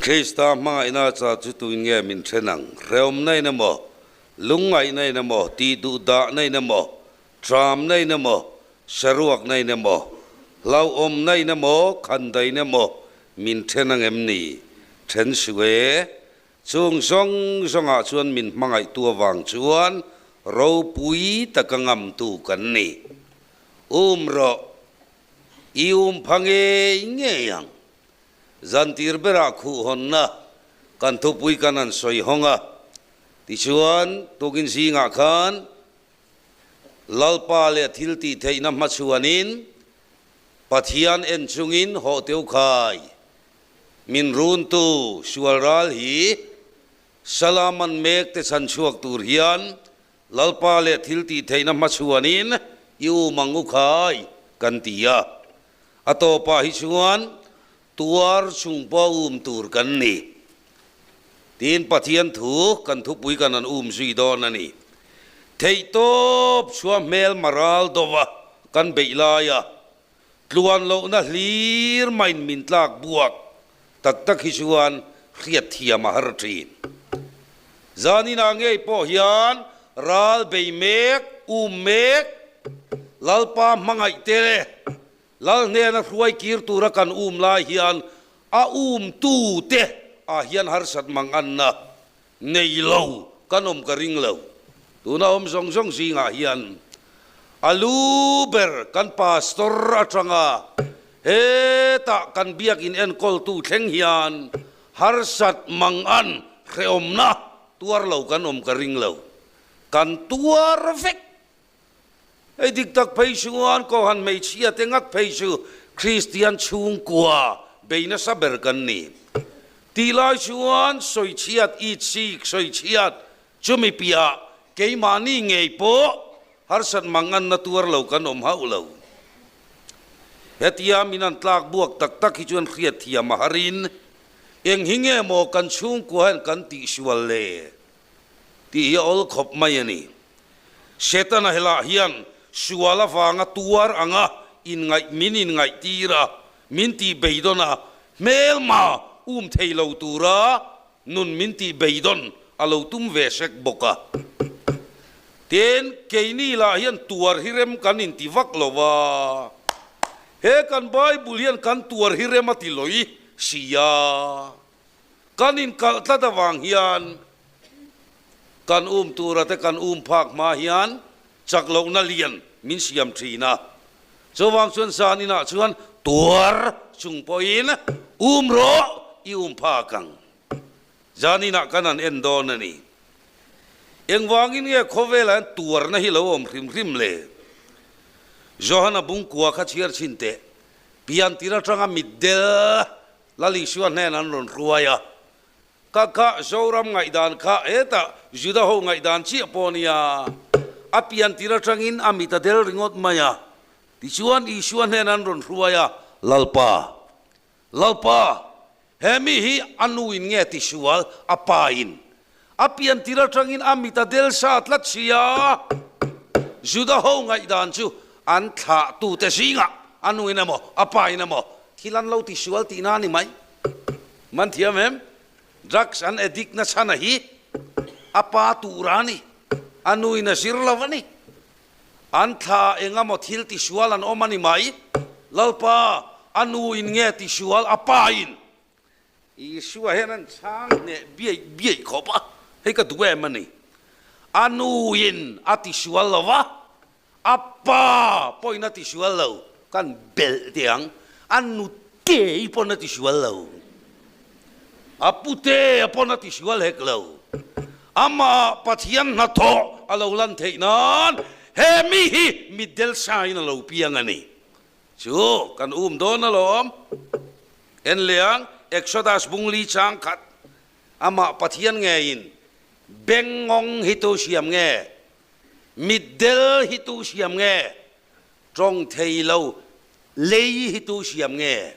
Krista hmangaihna cha chu tuin nge min then ang? Hrehawmna in emaw, lungngaihna in emaw, tihduhdahna in emaw, tramna in emaw, saruakna in emaw, hlauhawmna in emaw, khandaih in emaw min then ang em ni? Then suh e. Chung zawng zawngah chuan min hmangaihtu avang chuan ropui taka ngamtu kan ni. Um rawh, i um pha ngei ngei ang. Zantir berah khuhhawnna kan thupui kan han sawi hawng a, tichuan tukin zingah khan Lalpa leh thil tih theihna hmachhuanin Pathian en chungin hawh teu khai min runtu sual ral hi Salaman mek te chhan chhuak tur hian Lalpa leh thil tih theihna hmachhuanin i um ang u khai kan ti a. A tawpah hi chuan tuar chung pawh um tur kan ni. Tiin Pathian thu kan thupui kan han um zui dawn a ni. Theihtawp chhuah hmel maral dova kan beih laia tluan lohna hlir main min tlak buak tak tak hi chuan hriat thiam a har thin. Zaninah ngei pawh hian ral bei mek, um mek, Lalpa hmangaih te le Lal hnena hruai kir tura kan um lai hian a um tu te ah hian harsat mang anna nei lo kan awm ka ring lo. Tuna awm zawng zawng zingah hian a lu ber kan pastor atanga hetah kan biakin enkawltu thleng hian harsat mang an hrehawmna tuar lo kan awm ka ring lo. Kan tuar vek. Hei dik tak phei chuan Kohan hmeichhia te ngat phei chu Kristian chhungkua bei nasa ber kan ni. Tih lai chuan sawichhiat itsik sawichhiat chumi piah keimahni ngei pawh harsat manganna tuar lo kan awm hauh lo. Hetia min an tlak buak tak tak hi chuan hriat thiam a harin eng hi nge maw kan chhungkua hian kan tihsual le tih hi a awl khawp mai a ni. Setana helah hian sual avanga tuar anga inngaih min inngaih tir a, min tih beidawn a, hmelma um thei lo tura nun min tih beidawn a lo tum ve sek bawk a. Tin, keini lah hian tuar hi rem kan inti vak lo va, he kan Bible hian kan tuar hi rem a ti lawih si a. Kan inkalh tlat avang hian kan um tura te kan um phak hma hian chak lohna lian min siam thin a. Chuvang chuan zan inah chuan tuar chung pawhin um rawh i um phak ang. Zan inah kan han en dawn a ni. Engvangin nge khawvelah hian tuarna hi lo awm hrim hrim le? Johana bungkua kha chhiar chhin teh. Pian tir atanga mitdel Lal Isua hnen an rawn hruai a, Ka kha Zoram ngaihdan kha hetah Juda ho ngaihdan chiah pawh a nia, a pian tir atangin a mit a del ringawt mai a. Tichuan Isua hnen an rawn hruai a, Lalpa, Lalpa, he mi hi a nuin nge tisual a pain a pian tir atangin a mit a del sa tlat sia. Juda ho ngaihdan chu an thlah tute zingah a nuin emaw a pain emaw thil an lo tisual tihna a ni mai. Man thiam em? Drugs an addict na chhana hi a pa tura a ni, a nuin a zir lo a ni. An thla engemaw thil tisual an awm a ni mai. Lalpa, a nuin nge tisual a pain? Isua hian an chhang hneh biaih biaih khawp a, hei ka duh em a ni. A nuin a tisual lo va, a pa pawhin a tisual lo, kan belh teh ang, a nutei pawn a tisual lo, a putea pawn a tisual hek lo, amah Pathian hnathawh a lo lan theih nan he mi hi mitdel sain a lo piang a ni. Chu kan um dawn alawm. En liang Exodus bungli chang khat amah Pathian ngeiin bengngawng hi tu siam nge, mitdel hi tu siam nge, tawng thei lo lei hi tu siam nge,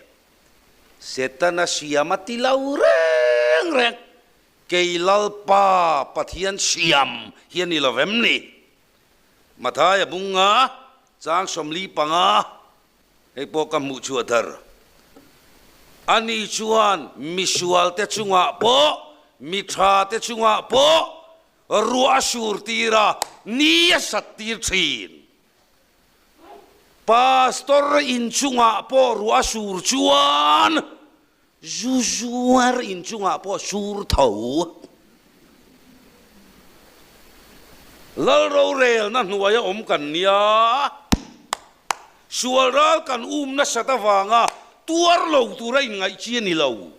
Setana siam a ti lo reng reng, kei Lalpa Pathian siam hi a ni lo vem ni? Mathaia bunga chang 45 hei pawh ka hmuh chhuah thar. Ani chuan misualte chungah pawh, mi thate chungah pawh ruah a sur tir a, ni a sat tir thin. Pastor inchungah pawh ruah a sur chuan zu zuar inchungah pawh a sur tho. Lal rorelna hnuaia awm kan nia, sual ral kan um nasat avanga tuar lo tura inngaih chi a ni lo.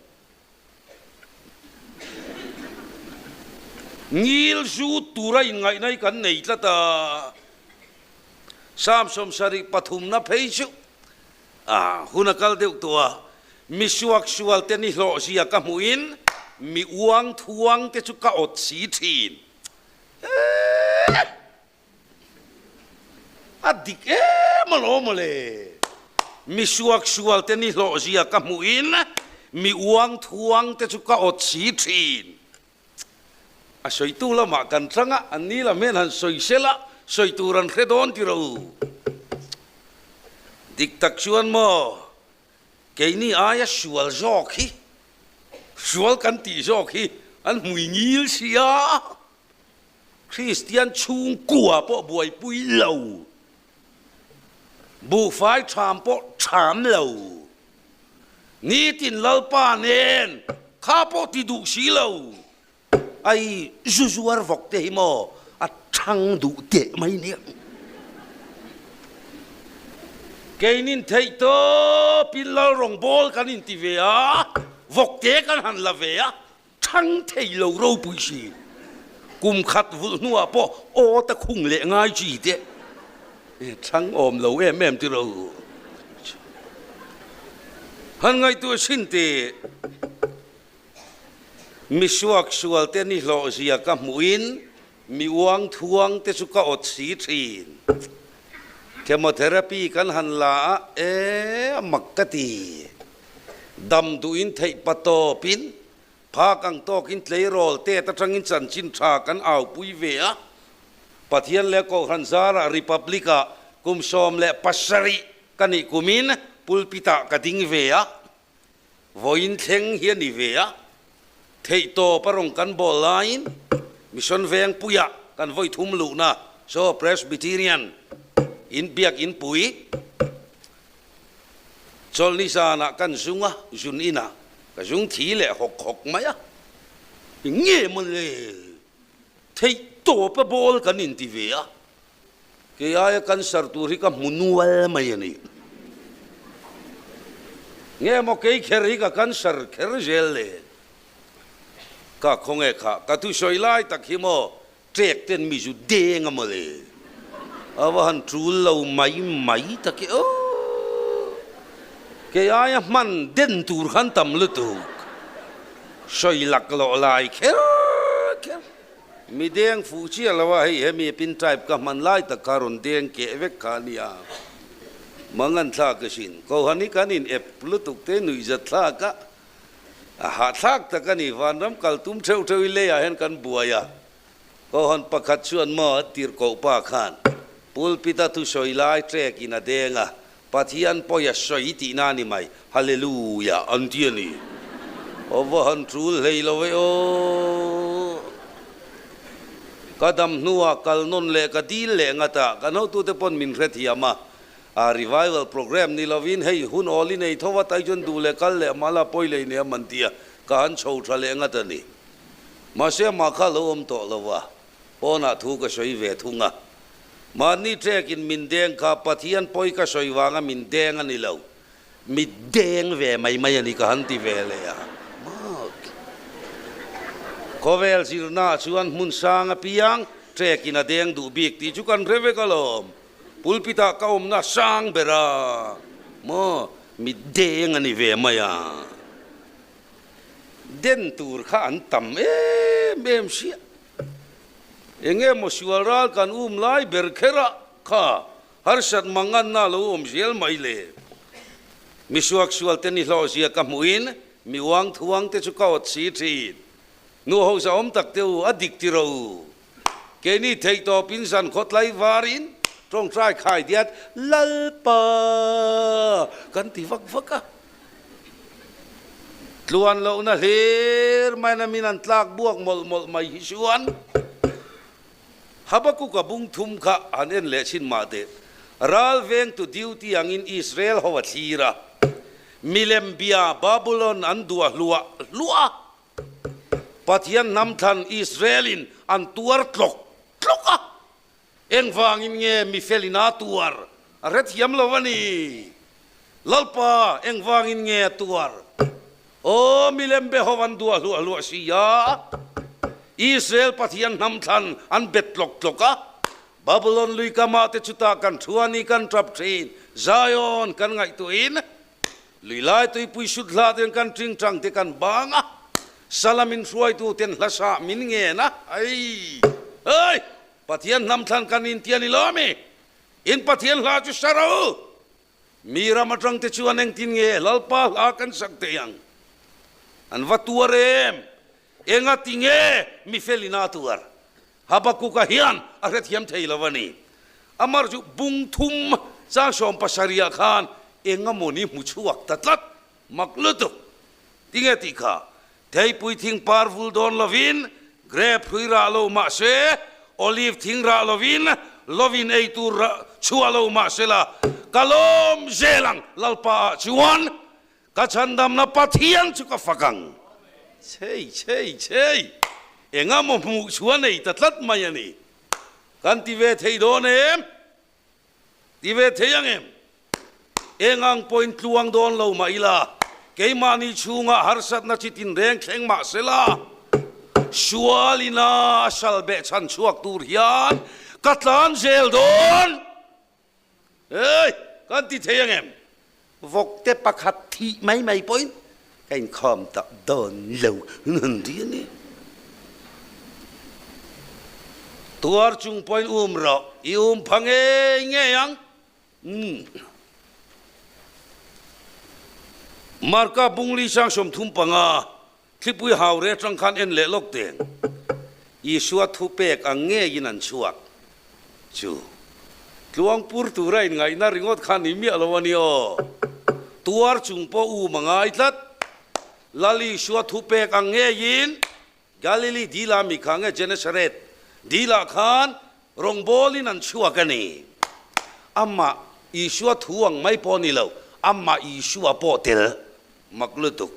Ngil zut tura inngaihna hi kan nei tlat a, Psalm 73 na phei chu a hun a kal deuh tawh a, mi suaksual te ni hlawh zia ka hmuhin mi uang thuang te chu ka awt si thin. Eeh! A dik em alawm mawle. Mi suaksual te ni hlawh zia ka hmuhin mi uang thuang te chu ka awt si thin. A sawitu lamah kan tang a, an ni lam hian han sawi sel a, sawi tur an hre dawn ti ro. Dik tak chuan maw, keini aia sual zawk hi, sual kan tih zawk hi an hmui ngil sia. Kristian chhungkua pawh buaipui lo, buhfai ṭham pawh ṭham lo, nitin Lalpa nen kha pawh ti duh si lo, ai zu zuar vawk te hi maw a ṭhang duh teh mai nia. Keinin theih tawpin Lal rawngbawl kan inti ve a, vawkte kan han la ve a, Thang thei lo ropui si. Kum khat vulh hnuah pawh aw ta khung leh ngai chi te thang awm lo em em tiro. Han ngaihtuah sin te mi suak sual te ni hlawh zia ka hmuhin mi uang thuang te chu ka awt si thin. Chemotherapy kan han la a, e a mak ka ti. Dam duhin theih pa tawpin, phak ang tawkin tleirawl tet atangin chanchin tha kan aupui ve a. Pathian leh Kohhran zarah Republic-ah kum 17 ka nih kumin pulpit-ah ka ding ve a. Vawiin thleng hi a ni ve a. Theih tawp a rawn kan bawl laiin Mission Vengpuiah kan vawi thum luhna Saw Presbyterian in biak inpui Chawlhni zanah kan zung a, zun inah ka zung thi leh hawk hawk mai a. Eng nge maw le? Theih tawp a bawl kan inti ve a, kei aia cancer tur hi ka hmu nual mai a ni. Nge maw kei kher hi ka cancer kher zel le? Ka khawnge kha, ka thusawi lai tak hi maw Ṭek ten mi zu deng a mawle. A va han ṭul lo mai mai tak e aw. Kei aia hman den tur khan tam lutuk. Sawi lak lawh lai kher kher. Mi deng fuh chiah lo a, hei hemi pin type ka hman lai tak kha rawn deng keh vek kha a nia. Mangan thlak asin. Kohani kan in ep lutuk te nuihzat thlak a. A hahthlak tak a ni, vanram kal tum theuh theuh i leiah hian kan buai a. Kohhran pakhat chuan maw a tirhkoh pa khan pulpit a thusawi lai trek in a deng a, Pathian pawi a sawi tihna a ni mai, Hallelujah an ti a ni. Aw va han tul hlei lo e aw. Ka dam hnuah kal nawn leh ka dil leh ngat a, kan hotute pawn min hrethiam a, A revival program ni lovin hei hun awl i nei tho a, tai chuan duh leh kal leh mala pawi lei nei a man ti a, ka han chho tha leh ngat a ni. Mahse amah kha a lo awm tawh lo a, pawnah thu ka sawi ve thung a. Mahni ṭekin min deng kha Pathian pawi ka sawi vanga min deng a ni lo, mi deng ve mai mai a ni ka han ti ve leh a. Khawvel zirnaah chuan hmun sang apiang ṭekin a deng duh bik tih chu kan hre vek alawm. Pulpit ah ka awmna sang ber a maw mi deng a ni ve mai a, den tur kha an tam em em hriat. Enge maw sual ral kan um lai ber kher a kha harsat manganna a lo awm zel mai le. Mi suaksual te ni hlawh zia ka hmuhin mi uang thuang te chu ka awt si thin. Nu ho zahawm tak te u a dik ti ro u. Keini theihtawpin zan khawtlai varin tawngtai khai diat Lalpa kan ti vak vak a. Tluan lohna hlir maina min an tlak buak mawlh mawlh mai hi chuan Habakuka bung thum kha han en leh chhin mah teh. Ral vengtu duty angin Israel ho a thlir a, milem bia Babulon an duah hluah hluah a, Pathian hnam thlan Israel-in an tuar tlawk tlawk a, Engvangin nge mifelin a tuar? A hrethiam lo a ni. Lalpa, engvangin nge a tuar? Aw, milem be ho an duah hluah hluah si a. Israel Pathian hnam thlan an bet tlawk tlawk a. Babylon lui kamah te chutah kan thu a ni kan tap thin. Zion kan ngaihtuahin lui lai tuipui sut hlah ten kan tingtang te kan bang a. Salamin hruaitu ten hlasa min ngen a. Ai! Hei! Pathian hnam thlan kan inti a ni lo ami? In Pathian hla chu sa ro u! Mi ram atang te chuan engtin nge Lalpa hla kan sak thei ang? An va tuar em? Enga ti nge mi felin a tuar? Habakuka hian a hrethiam thei lo a ni. Amar chu bung thum chang 70 ah khan engemaw ni hmu chhuak ta tlat mak lutuk. Tinge tih kha? Theipui thing par vul dawn lovin, grape hrui rah lo mah se, olive thing rah lovin, lovin ei tur rah chhuah lo mah se la, ka lawm zel ang, Lalpa ah chuan ka chhandamna Pathian chu ka fak ang. Chei chei chei, engamaw hmuh chu a nei ta tlat mai a ni. Kan ti ve thei dawn em? Ti ve thei ang em? Eng ang pawhin tluang dawn lo mah ila, keimahni chhungah harsatna chi tinreng thleng mah sela, sualina a sal beh chhan chhuak tur hian ka tlan zel dawn. Hei, kan ti thei ang em? Vawkte pakhat thih mai mai pawhin ka inkhawm tawh dawn lo an ti a ni. Tuar chung pawhin um rawh, i um pha ngei ngei ang. Umm. Marka Bungli sang 35, thlipui hau re atang khan en leh lawk teng. Isua thupek ang ngeiin an chhuak. Chu. Tluangpur tura inngaihna ringawt kha ni miah lo a ni aw. Tuar chung pawh um a ngai tlat. Lal Isua thupek ang ngeiin Galili dila mi kha nge Genesaret dilah khan rawngbawlin an chhuak a ni. Amah Isua thu ang mai pawh a ni lo, amah Isua pawh tel mak lutuk.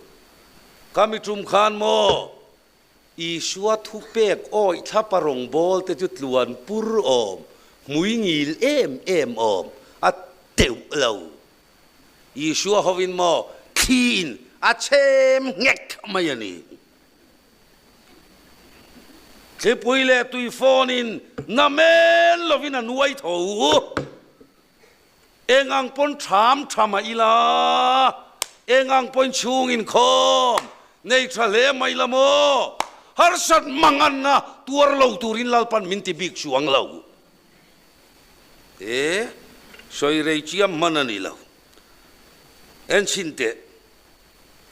Ka mi tum khan maw Isua thu pek awih thlapa rawngbawlte chu tluan pur awm, hmui ngil em em awm, a teuh lo. Isua hovin maw thliin a chhem nghek mai a ni. Thlipui leh tui fawnin na men lovin a nuai tho. Eng ang pawn ṭham ṭha mah ila, eng ang pawhin chhung inkhawm nei ṭha hle mai la maw? Harsat manganna tuar lo turin Lalpan min ti bik chuang lo. E, sawi rei chiam hman a ni lo. Enchhin teh.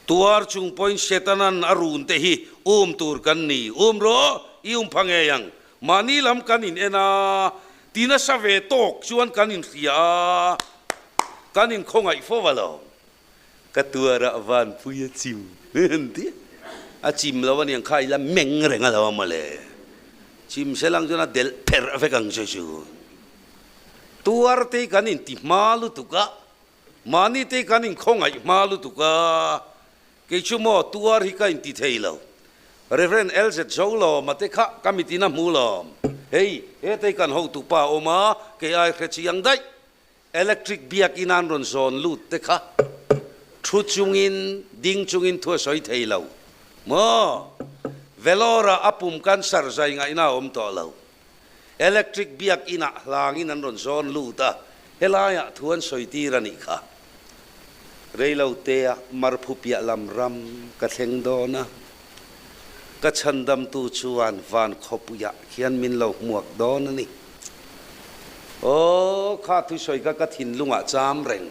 Tuar chung pawhin Setanan a run te hi um tur kan ni. Um rawh, i um pha ngei ang. Mahni lam kan in en a, ti nasa ve tawk chuan kan in hria a, kan in khawngaih fo a lo. Ka tuarah vanpui a chim an ti. A chim lo aniang kha ila meng reng a lo a mawle. Chim selang chuan a delh pherh vek ang che chu. Tuar te hi kan in ti hma lutuk a, Mahni te kan inkhawngaih hma lutuk a, kei chu maw tuar hi ka inti thei lo. Rev. LZ Zolawma te kha ka mitin a hmu lawm. Hei, hetei kan hotu pa awm a, kei ai hre chiang daih. Electric biakin an rawn zawn lut te kha thu chungin, ding chungin thu a sawi thei lo maw? Vellore-ah a pum cancer zai ngaihna a awm tawh lo. Electric biak inah hlangin an rawn zawn lut a, helaiah thu an sawi tir a nih kha. Reilotea marphu piah lam ram ka thleng dawn a, ka chhandamtu chuan van khawpuiah khian min lo hmuak dawn a ni. Aw, kha thusawi kha ka thinlungah cham reng.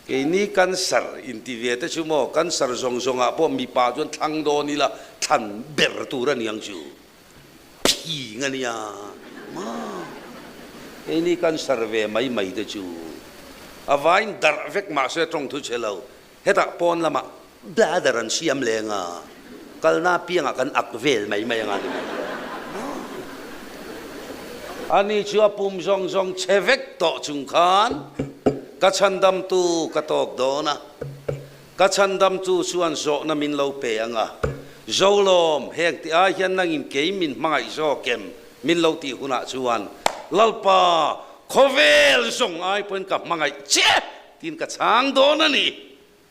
Keini cancer inti ve te chu maw, cancer zawng zawngah pawh mipa chuan thlang dawn ila thlan ber tur a niang chu phing a nia maw. Keini cancer ve mai mai te chu a vain darh vek mahse tawng thu che lo. Hetah pawn lamah bladder an siam leng a, kalna apiangah kan ak vel mai mai anga ni mai. Ani chu a pum zawng zawng chhe vek tawh chung khan ka chhandamtu ka tawk dawn a, ka chhandamtu chuan zawhna min lo pe ang a, Zolawm, heng ti ai hian nangin kei min hmangaih zawk em? Min lo tih hunah chuan Lalpa, khawvel zawng ai pawhin ka hmangaih che! Tiin ka chhang dawn a ni.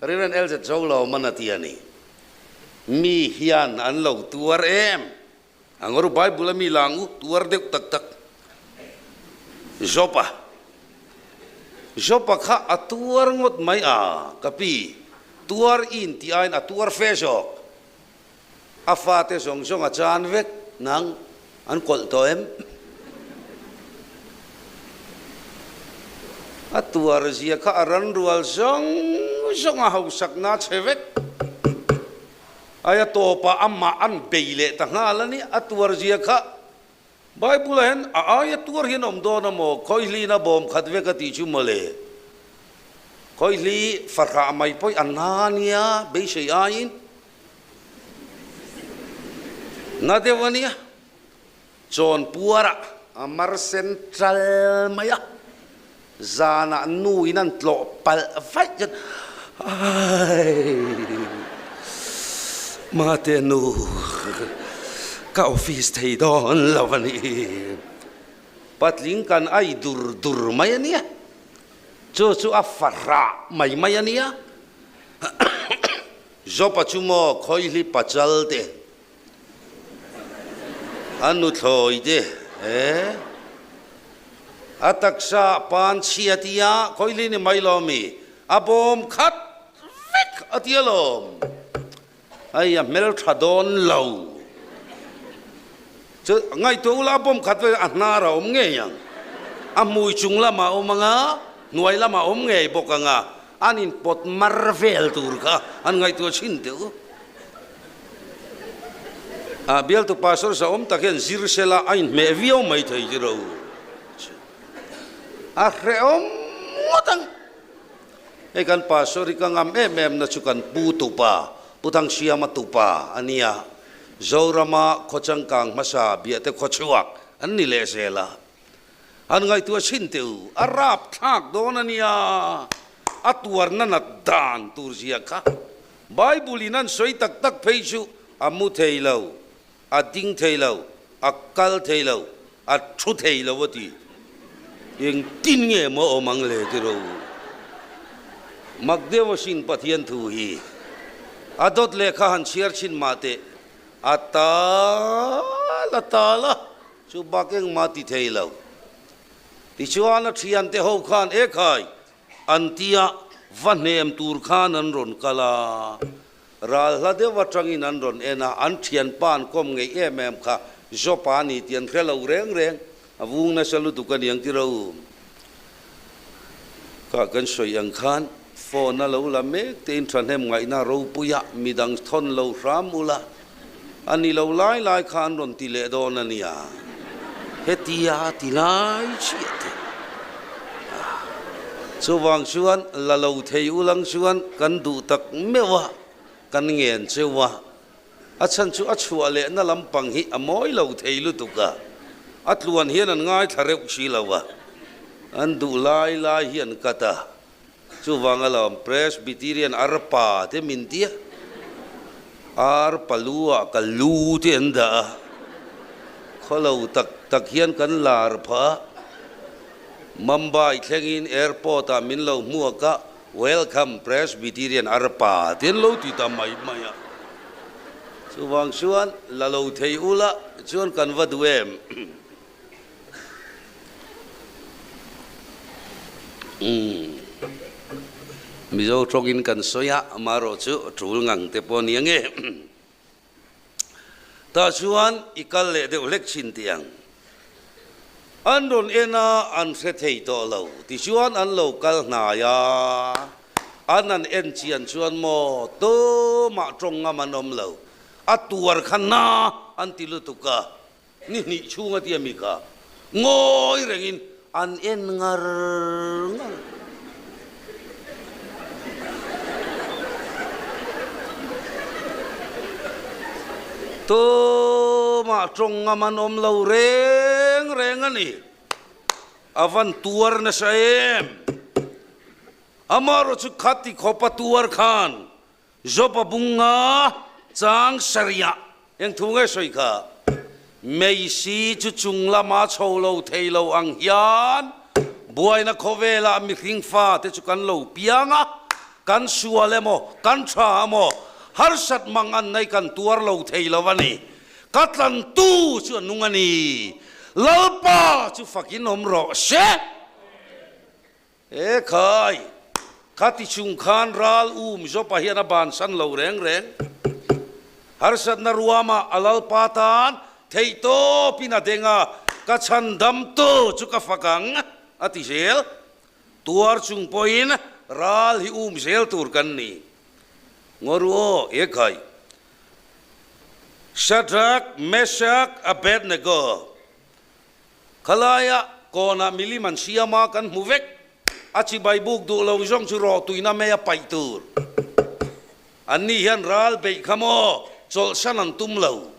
Rev. LZ Zolawman a ti a ni. Mi hian an lo tuar em? A ngaru Bible a mi lang u tuar deuh tak tak. Job-a. Job-a kha a tuar ngawt mai a, ka pi. Tuar in tih aiin a tuar fe zawk. A fate zawng zawng a chan vek nang an kawlh tawh em? A tuar zia kha a ran rual zawng zawng a hausakna a chhe vek. Aia tawpah amah an bei leh ta nghal a ni. A tuar zia kha Bible ah hian a aia tuar hian awm dawn a maw? Khawihlina bawm khat vek a tih chu mawle. Khawihli fahrah mai pawih a na nia beisei aiin na deuh a nia. Chawnpuarah a mar sen ṭal mai a, zanah nuin an tlawh palh vaih chuan Ai Mate nu ka office thei dawn lo a ni. Patling kan ai dur dur mai a nia. Chu chu a fahrah mai mai a nia. Jopa chu maw khawihli pachal te, a nuthlawi te he a taksa pan chhia tia khawihli ni mai lo mi a bawm khat vek a tia lawm. Hei a hmel tha dawn lo. Chu ngaihtuah ula a bawm khat vek a hnar a awm ngei ang. A hmui chung lamah a awm ang a, hnuai lamah a awm ngei bawk ang a, an inpawt mar vel tur kha an ngaihtuah thin teh u. A bialtu pastor sa awm tak hian zir sela a inhmeh viau mai thei chu ro. A hrehawm ngawt ang. Hei kan pastor hi ka ngam em em na chu kan pu tupa, Pu Thangsiama tupa a nia. Zorama khaw changkang hmasa biahte khaw chhuak an ni leh zel a. Han ngaihtuah chhin teh u, a rap thlak dawn a nia, a tuarna nat dan tur zia kha. Bible in an sawi tak tak phei chu a mu thei lo, A ding thei lo, a kal thei lo, a thu thei lo a ti. Engtin nge maw awm ang le tiro? Mak deuh asin Pathian thu hi. A dawt lehkha han chhiar chhin mah teh, a tal a tal a, chu bak engmah ti thei lo. Tichuan a thiante ho khan ekhai an tia va hnem tur khan an rawn kal a. Ral hla deuh atangin an rawn en a, an thianpa an kawm ngeih em em kha Jopa a ni tih an hre lo reng reng, a vung nasa lutuk a niang tiro. Kha kan sawi ang khan phone a lo la mek tein thahnem ngaihna ropuia midang thawn lo hram ula, a ni lo lai lai kha an rawn ti leh dawn a nia, hetia ti lai chiah te. Chuvang chuan la lo thei ulang chuan kan duh tak meuh a, kan ngen cheu a, a chhan chu a chhuah lehna lampang hi a mawi lo thei lutuk a, a tluan hian an ngaithla reuh si lo a, an duh lai lai hi an cut a. Chuvang alawm Presbyterian arpa te min tia, arpa lu ah ka lu te an dah a, khawlo tak tak hian kan lar phah a, Mumbai thlengin airport ah min lo hmuak a, Welcome Presbyterian arpa te an lo ti ta mai mai a. Chuvang chuan la lo thei ula chuan kan va duh em? Mizo tawngin kan sawi a, amaherawh chu tul ngang te pawh a ni ange. Tah chuan i kal leh deuh hlek thin tih ang. An rawn en a, an hre thei tawh lo. Tichuan an lo kal hnai a, an han en chian chuan maw tumah tawng ngam an awm lo. A tuar kha na an ti lutuk a. Ni hnih chhung a tia mi kha ngawi rengin an en ngar ngar. Tumah tawng ngam an awm lo reng reng a ni. A van tuar nasa em! Amaherawhchu khati khawpa tuar khan Job-a bunga chang sarihah eng thu nge sawi kha? Meisi chu chung lama chho lo thei lo ang hian buaina khawvelah mihring fate chu kan lo piang a, kan sual emaw, kan tha emaw, harsat mang an nei kan tuar lo thei lo a ni. Ka tlantu chu a nung a ni. Lalpa chu fakin awm rawh se. E khai, khati chung khan ral um Jopa hian a bansan lo reng reng. Harsatna ruama a Lalpa tan theihtawpin a deng a, ka chhandamtu chu ka fak ang, a ti zel. Tuar chung pawhin ral hi um zel tur kan ni. Ngaw ru aw, e khai. Shadrach, Meshach, Abednego. Khalaia kawnah milim an siam a, kan hmu vek. A chibai buk duh lo zawng chu rawh tuina mai a paih tur. Anni hian ral beih kha maw chawlhsan an tum lo.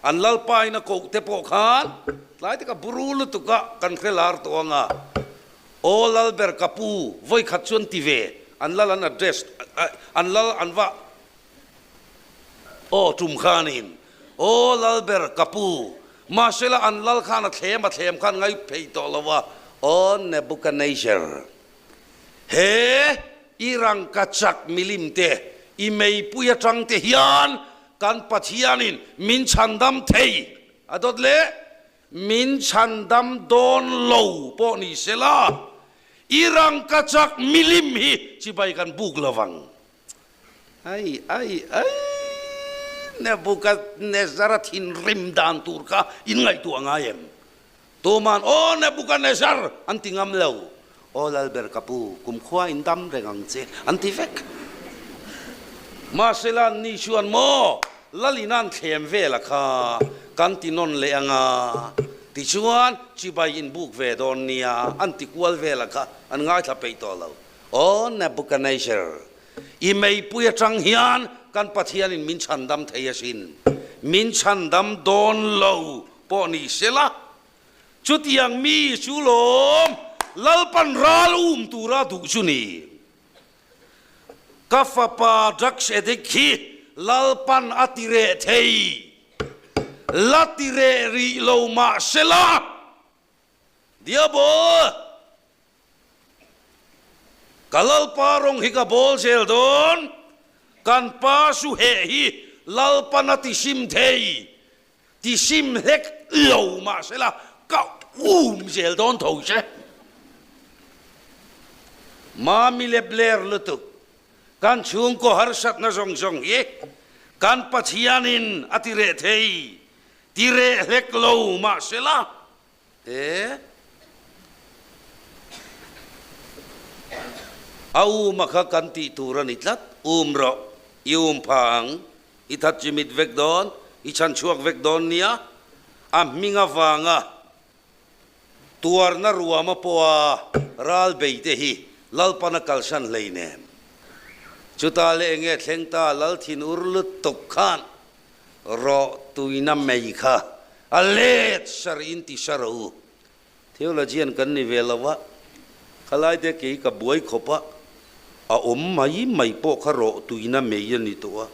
An lalpain a koh te pawh khan tlai taka buru lutuk a kan hre lar tawh ang a. Aw Lalber ka pu, vawi khat chuan ti ve, an lal an address, an lal an va Aw tum khanin, Aw Lalber ka pu, mahsela an lal khan a thlem a thlem khan ngai phei tawh lo a, Aw Nebuchadnezzar, he i rangkachak milim te, i meipui atang te hian kan Pathianin min chhandam thei a dawt le, min chhandam dawn lo pawh ni sela, i rangkachak milim hi chibai kan buk lo vang. Ai ai ai, Nebuchadnezzar-a thinrim dan tur kha in ngaihtuah ngai em? Tuman, Aw Nebuchadnezzar! an ti ngam lo. Aw Lalber ka pu, kumkhua in dam reng ang che, an ti vek. Mahsela an ni chuan maw Lalin an thlem vel a kha kan ti nawn leh ang a, tichuan chibai in buk ve dawn nia an ti kual vel a kha an ngaithla peih tawh lo. Aw Nebuchadnezzar, i meipui atang hian kan Pathianin min chhandam thei asin, min chhandam dawn lo pawh ni sela, chutiang mi chu lawm Lalpan ral um tura duh chu ni. Ka fapa drugs addict hi Lalpan a ti reh thei, la ti reh rih lo mah sela, Diabol! Ka Lalpa rawng hi ka bawl zel dawn, kan pa su heh hi Lalpan a ti sim thei, ti sim hlek lo mahsela ka um zel dawn tho che. Mami le Blair lutuk, kan chhungkaw harsatna zawng zawng hi kan Pathianin a ti reh thei, ti reh hlek lo mahsela E. A um a kha kan tih tur a ni tlat. Um rawh, i um pha ang, i that chimit vek dawn, i chhan chhuak vek dawn nia. A hming avanga tuarna ruama pawha ral bei te hi Lalpan a kalsan hleinem. Chutah leh enge thleng ta Lal thin ur lutuk khan Rawh tuina mei kha a let sar in ti sar u. Theologian kan ni ve lo a, khalai te kei ka buai khawp a, a awm mai mai pawh kha rawh tuina mei a ni tawh a.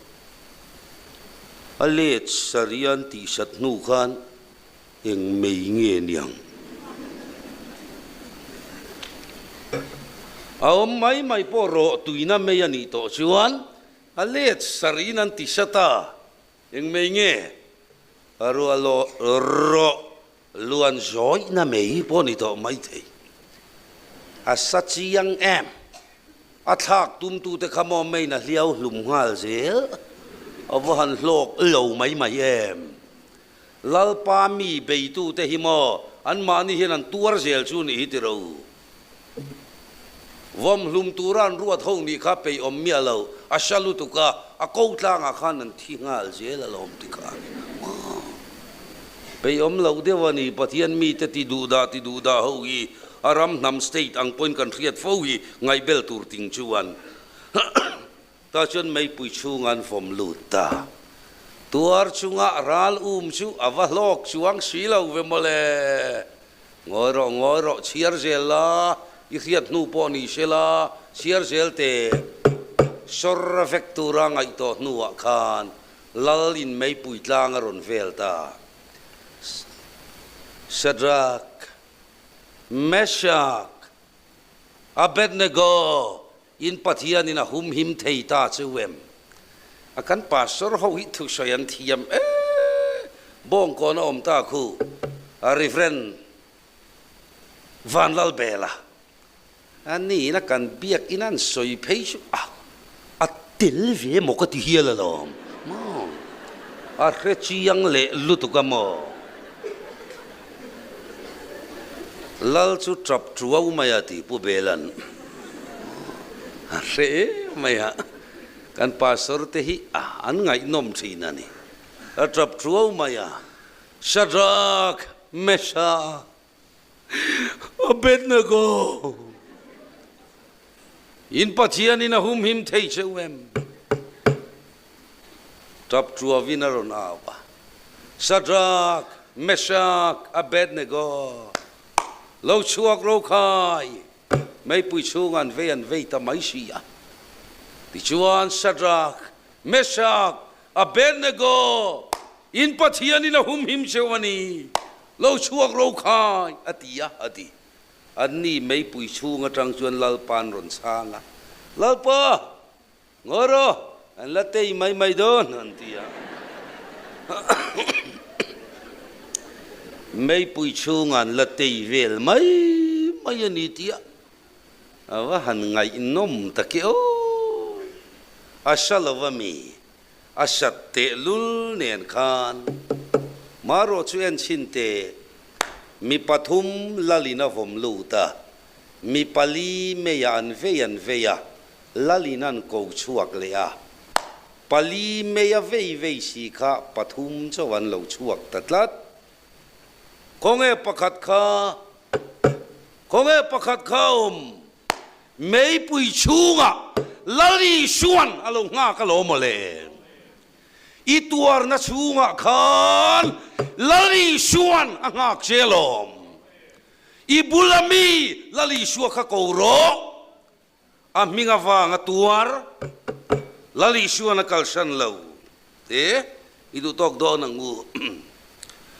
A let sar i an tih sat hnu khan eng mei nge niang? A awm mai mai pawh rawh tuina mei a nih tawh chuan A let sarin an ti sat a, eng mei nge? A ruah rawh luan zawihna mei pawh ni tawh mai thei. A sa chiang em? A thlak tumtute kha maw meiin a hliau hlum nghal zel? A va han hlawk lo mai mai em? Lalpa mi beitute hi maw anmahni hian an tuar zel chu nih hi ti ro. Vawm hlum tura an ruat ho nih kha peih awm miah lo, a hra lutuk a, a ko tlangah khan an thi nghal zel alawm ti khan maw. Peih awm loh deuh a ni, Pathian mite ti duh dah ti duh dah ho hi a ram hnam state ang pawhin kan hriat fo hi ngaihbel tur ting chuan. Tah chuan meipui chhunga an vawm lut ta. Tuar chunga ral um chu a va hlawk chuang si lo ve mawle. Ngawi rawh, ngawi rawh, chhiar zel la, i hriat hnu pawh ni se la, chhiar zel teh. Sawr a vek tura ngaih tawh hnuah khan Lal in meipui tlang a rawn vel ta. Shadrach, Meshach, Abednego in Pathianin a humhim thei ta chu em? A kan pastor ho hi thusawi an thiam e. Bawngkawn a awm ta khu a Rev. Vanlalbela a niin a kan biakin an sawi phei chu a a tel ve emaw ka ti hial alawm maw? A hre chiang leh lutuk a maw? Lal chu tap tuau mai a ti Pu Belan. A hre em mai a, kan pastor te hi an ngaihnawm thin a ni. A tap tuau mai a, Shadrach, Meshach, Abednego, in Pathianin a humhim thei cheu em? Tap tuavin a rawn au a, Shadrach, Meshach, Abednego, lo chhuak ro khai, meipui chhunga an vei an vei ta mai si a. Tichuan Shadrach, Meshach, Abednego, in Pathianin a humhim cheu a ni, lo chhuak ro khai, a ti a, a ti. Anni meipui chhung atang chuan Lalpa an rawn chhang a, Lalpa! Ngaw rawh, an la tei mai mai dawn, an ti a. Meipui chhungah an la tei vel mai mai a ni tih a a va han ngaihnawm tak e aw. A sa lo va mi, a sat tehlul nen khan marawh chu en chhin teh, mi pathum lalin a vawm lut a, mi pali meiah an vei an vei a, Lalin an ko chhuak leh a, pali mei a vei vei si kha pathum chauh an lo chhuak ta tlat. Khawnge pakhat kha? Khawnge pakhat kha a awm? Meipui chhungah Lal Isuan a lo nghak alawm maw le? I tuarna chhungah khan Lal Isuan a nghak che alawm. I bula mi Lal Isua kha ko rawh. A hming avanga tuar Lal Isuan a kalsan lo te i duh tawk dawn ang u.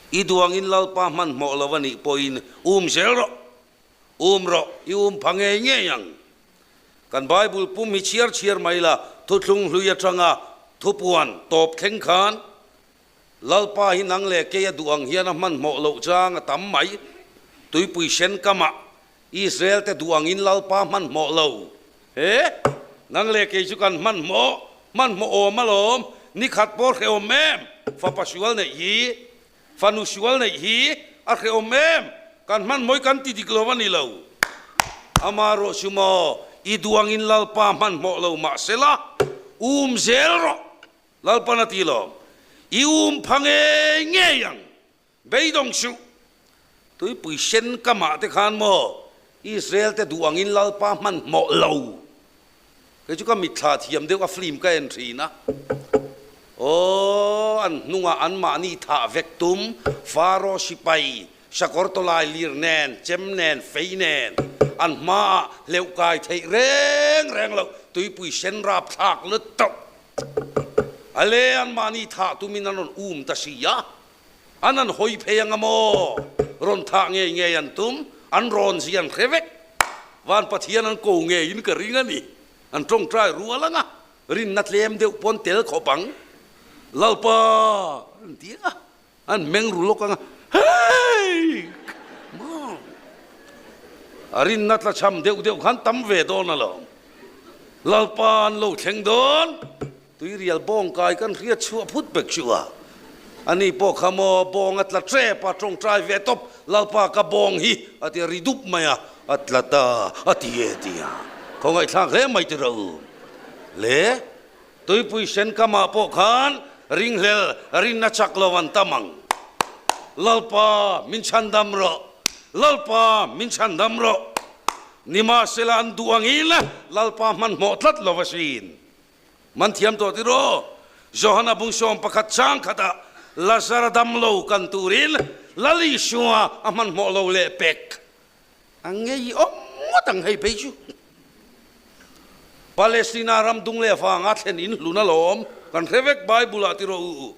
I duangin Lalpa hmanhmawh lo a nih pawhin um zel rawh, um rawh, i um pha ngei ngei ang. Kan Bible pum hi chhiar chhiar mai la, thuthlung hlui atanga thupuan tawp thleng khan Lalpa hi nang leh kei a duh ang hian a hmanhmawh loh chang a tam mai. Tuipui sen kamah Israel te duh angin Lalpa hmanhmawh lo. He, nang leh kei chu kan hmanhmawh, hmanhmawh awm alawm, ni khat pawh hrehawm em, fapa sual neih hi, fanu sual neih hi a hrehawm em, kan hmanhmawh hi kan ti dik lo a ni lo. Amaherawh chu maw, i duh angin Lalpa hmanhmawh lo mahsela, um zel rawh, Lalpan a ti lawm, i um pha ngei ngei ang. Beidawng suh, tuipui sen kamah te khan maw Israel te duh angin Lalpa hmanhmawh lo. Kei chu ka mitthla thiam deuh a film ka en thin a. Aw, an hnungah anmahni thah vek tum Faro sipai sakawr tawlai lir nen, chem nen, fei nen an hmaah hleuh kai theih reng reng loh tuipui sen rapthlak lutuk. A le anmahni thah tumin an rawn um ta si a. An an hawi phei anga maw? Rawn thah ngei ngei an tum, an rawn zi an hre vek. Van Pathian an ko ngeiin ka ring a ni. An tawngtai rual anga rinna tlem deuh pawn tel khawp ang. Lalpa! An ti a, an meng ru lawk anga, Hei! Maw? A rinna tlachham deuh deuh khan tam ve dawn alawm. Lalpa an lo thleng dawn. Tuirial bawng kai kan hriat chhuah phut bek chu a, ani pawh kha maw bawng a tla tep a, tawngtai ve tawp, Lalpa ka bawng hi a ti a ri dup mai a, a tla ta a ti e ti a, khawngaihthlak hle mai ti rawh u. Le tuipui sen kamah pawh khan ringhlel rinna chak lo an tam ang. Lalpa min chhandam rawh, Lalpa min chhandam rawh. Nimahsela an duh angin Lalpa hmanhmawh tlat lo asin. Man thiam tawh tiraw? Johana bung 11 chang khatah Lazara damlo kan turin Lal Isua a hmanhmawh lo leh pek a ngei awm ngawt ang hei phei chu. Palestina ram dung leh vanga thlen in hlun alawm kan hre vek Bible ah ti rawh u.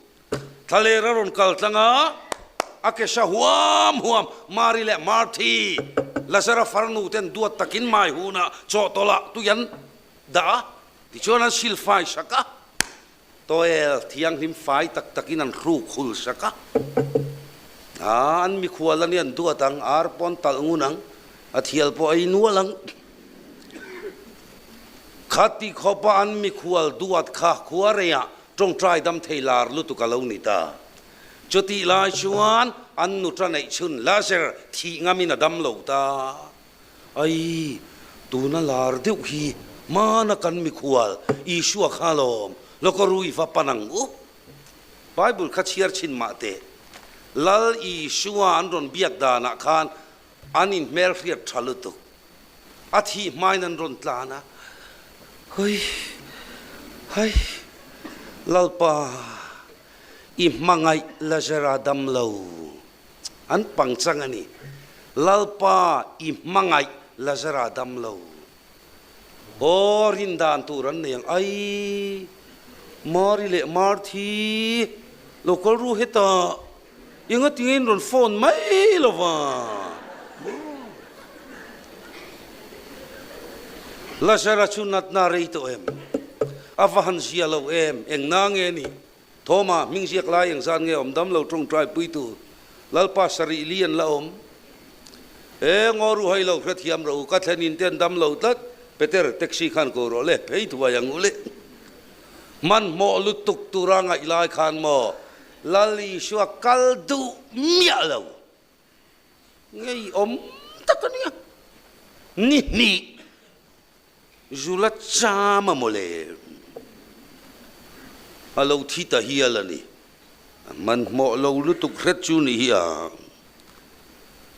Thlaler a rawn kal tlang a, a ke hra huam huam Mari leh Marthi, Lazara farnu ten duat takin mai hunah chawhtawlh ah tui an dah a, tichuan an sil fai sak a, tawel thianghlim fai tak takin an hruk hul sak a, aa an mikhual a ni an duat ang, ar pawh an talh ngun ang, a thial pawh a ei nual ang. Khati khawpa an mikhual duat kha khua reiah Tawngtai dam thei lar lutuk a lo ni ta. Chutih lai chuan an nuta neih chhun Lazer thih ngamin a dam lo ta. Ai, tuna lar deuh hi hmana kan mikhual Isua kha lawm, lawk a rui va pan ang u. Bible kha chhiar chhin mah teh. Lal Isua an rawn biak danah khan an inhmelhriat tha lutuk. A thih hmain an rawn tlan a, Hui, hai, Lalpa, i hmangaih Lazara dam lo. An pangchang a ni. Lalpa, i hmangaih Lazara dam lo. Aw, rin dan tur an nei ang. Ai, Mari leh Marthi, lo kal ru hetah. Enga tinge in rawn phone mai lo va? Lazara chu natna rei tawh em? A va han zia lo em? Eng na nge ni? Thawma hming ziak lai eng zan nge awm dam lo tawngtai pui tur Lalpa sarih li an la awm. E ngaw ru hai lo hrethiam rawh u ka thlen in te an dam lo tlat Peter taxi khan ko rawh le phei thuai ang u le. Hmanhmawh lutuk tura ngaih lai khan maw Lal Isua kal duh miah lo ngei awm tak a nia. Ni hnih Zula cham a mawle a lo thi ta hial a ni. A hmanhmawh lo lutuk hret chu ni hi a.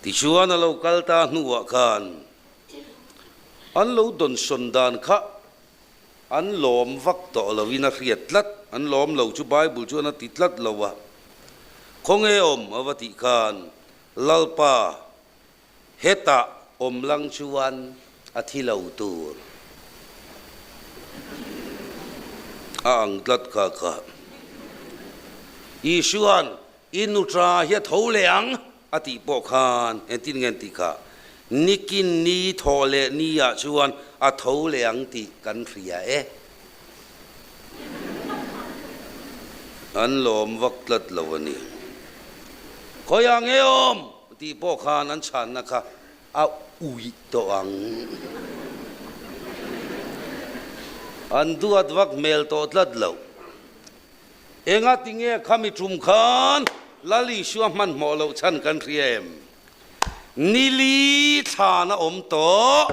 Tichuan a lo kal ta hnuah khan an lo dawnsawn dan kha An lawm vak tawh loin a hriat tlat, an lawm lo chu Bible chuan a ti tlat lo a, Khawnge awm a va tih khan Lalpa hetah awm lang chuan a thi lo tur a ang tlat kha kha. Isua'n I nuṭa hi a tho leh ang a tih pawh khan engtin nge an tih kha? Nikin ni thawh leh ni ah chuan a tho leh ang tih kan hria e. An lawm vak tlat lo a ni. Khawiah nge awm? tih pawh khan an chhanna kha a uih tawh ang. An duat vak hmel tawh tlat lo. Enga tinge khami tum khan Lal Isua hmanhmawh loh chhan kan hria em? Nili thlan a awm tawh,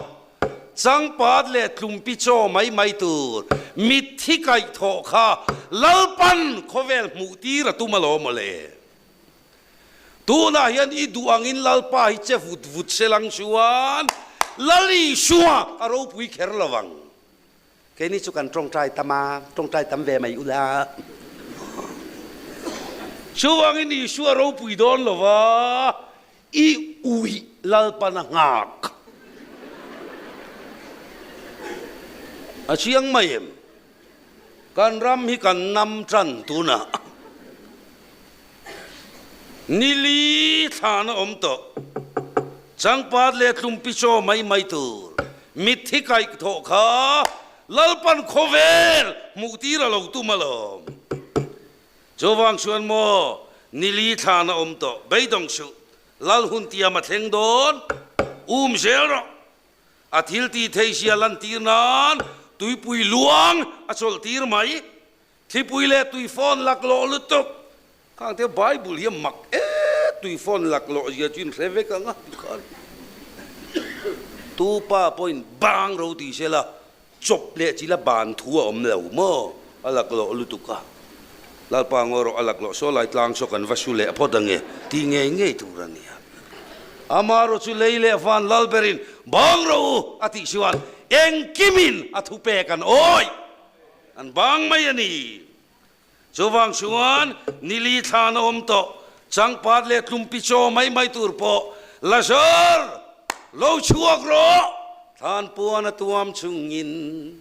changpat leh tlumpi chaw mai mai tur mitthi kaihthawh kha Lalpan khawvel hmuh tir a tum alawm mawle. Tunah hian i duh angin Lalpa hi che vut vut se lang chuan Lal Isua a ropui kher lo ang. Keini chu kan tawngtai tam a, tawngtai tam ve mai ula. Chuvangin Isua ropui dawn lova i uih Lalpan a nghak. A chiang mai em? Kan ram hi kan nam tan tunah Nili thlan a awm tawh. Changpat leh tlumpi chaw mai mai tur mitthi kaih thawh kha Lalpan khawvel hmuh tir a lo tum alawm. Chuvang chuan maw nili thlan a awm tawh beidawng suh Lal hun tiam a thleng dawn um zel rawh. A thil tih theih zia lantir nan tuipui luang a chawlh tir mai. Thlipui leh tuifawn laklawh lutuk. Khang te Bible hi a mak e, tuifawn laklawh zia chu in hre vek ang a ti khan. Tu pa pawhin bang ro ti se la, chawp leh chi la ban thu a awm lo maw, a laklawh lutuk a. Lalpa ngaw rawh a laklawh saw lai tlang saw kan va su leh phawt ange ti ngei ngei tur a nia. Amaherawh chu lei leh van lal berin bang ro u a tih chuan engkimin a thupek an awih. An bang mai a ni. Chuvang chuan nili thlan a awm tawh, changpat leh tlumpi chaw mai mai tur pawh Lazar lo chhuak rawh! Thlan puan a tuam chungin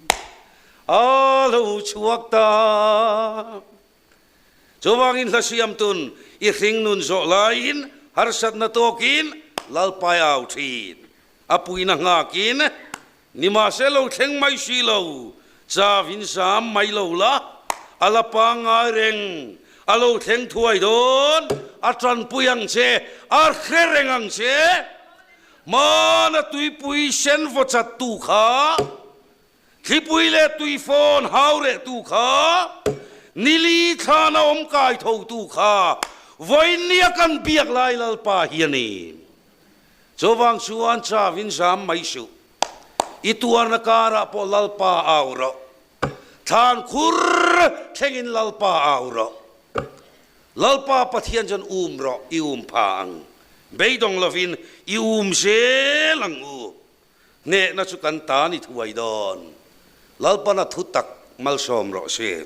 a lo chhuak ta. Chuvangin hla siamtun i hringnun zawh laiin harsatna tawkin Lalpai au thin. A puina nghakin Nimahse lo thleng mai si lo, chau in zam mai lo la, a la pangngai reng, a lo thleng thuai dawn, a tanpui ang che, a hre reng ang che. Hmana tuipui sen vaw chat tu kha, thlipui leh tuifawn hau reh tu kha, nili thlana awm kai tho tu kha, vawinia kan biak lai Lalpa hi a ni. Chuvang chuan chau in zam mai suh. I tuarna karah pawh Lalpa au rawh. Thlan khur thlengin Lalpa au rawh. Lalpa Pathian chuan um rawh, i um pha ang. Beidawng lovin i um zel ang u. Hnehna chu kan ta ni thuai dawn. Lalpana thu tak malsawm rawh se.